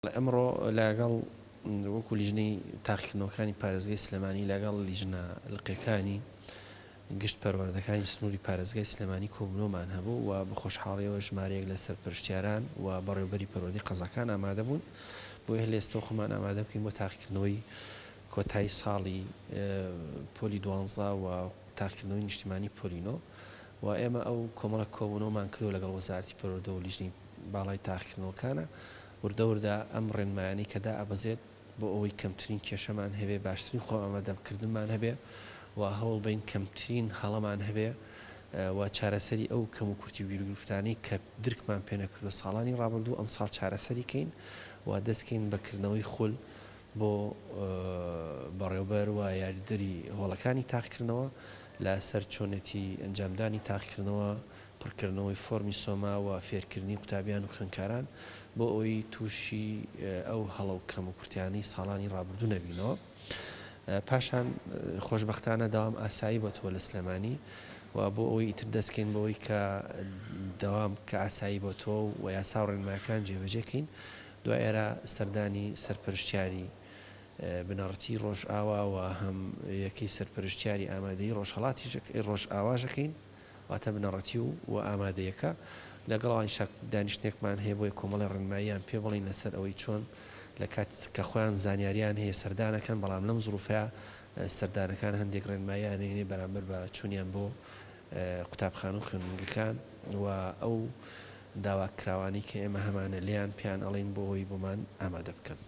ئەمڕۆ لەگەڵ وەکو لیژنەی تاقیکردنەوەکانی پارێزگای سلێمانی لەگەڵ لیژنە لقیەکانی گشت پەروەردەکانی سنووری پارێزگای سلێمانی کۆبوونەوەمان هەبوو و بە خۆشحاڵیەوە ژمارەیەک لە سەرپەرشتیاران و بەڕێوبەری پەروەردەی قەزاکان ئامادە بوون بۆیە لە ئێستەوە خۆمان ئامادە بکەین بۆ تاقیکردنەوەی کۆتایی ساڵی پۆلی دوانزە و تاقیکردنەوەی نیشتیمانی پۆلی نۆ و ئێمە ئەو کۆمەڵە کۆبوونەوەمان کردووە لەگەڵ وەزارەتی پەروەردە و لیژنەی باڵای تاقیکردنەوەکانە وردە وردە ئەم ڕێنمایانەی کە دائەبەزێت بۆ ئەوەی کەمترین کێشەمان هەبێ باشترین خۆ ئامادەکردنمان هەبێ و هەوڵ بەین کەمترین هەڵەمان هەبێ و چارەسەری ئەو کەموکورتی و گیروگرفتانەی کە درکمان پێ نەکردووە ساڵانی ڕابردوو ئەمساڵ چارەسەری کەین و دەست کەین بە کردنەوەی خول بۆ بەڕێوبەر و یاریدەری هۆڵەکانی تاقیکردنەوە لە سەر چۆنێتی ئەنجامدانی تاقیکردنەوە، پڕکردنەوەی فۆرمی سۆما و فێرکردنی قوتابیان و خوێندکاران بۆ ئەوەی تووشی ئەو هەڵە و کەموکورتیانەی ساڵانی ڕابردوو نەبینەوە. پاشان خۆشبەختانە دەوام ئاسایی بۆتەوە لە سلێمانی و بۆ ئەوەی ئیتر دەستکەین بەوەی کە دەوام کە ئاسایی بۆتەوە و یاسا و ڕێنمایەکان جێبەجێ کەین دوای ئێرە سەردانی سەرپەرشتیاری بنەڕەتی ڕۆژئاوا و هەم یەکەی سەرپەرشتیاری ئامادەیی ڕۆژهەڵاتیش ڕۆژئاواش ئەکەین واتە بنەڕەتی و و ئامادەیەکە لەگەڵ ئەوانیشا دانیشتنێکمان هەیە بۆیە کۆمەڵی ڕێنماییان پێ بڵێین لەسەر ئەوەی چۆن لە کات کە خۆیان زانیاریان هەیە سەردانەکەن بەڵام لەم زروفەیا سەردانەکان هەندێک ڕێنماییان هەیە بەرامبەر بە چوونیان بۆ قوتابخانە و خوێندنگەکان و ئەو داواکراوانەی کە ئێمە هەمانە لێیان پێیان ئەڵێین بۆ ئەوەی بۆمان ئامادە بکەن.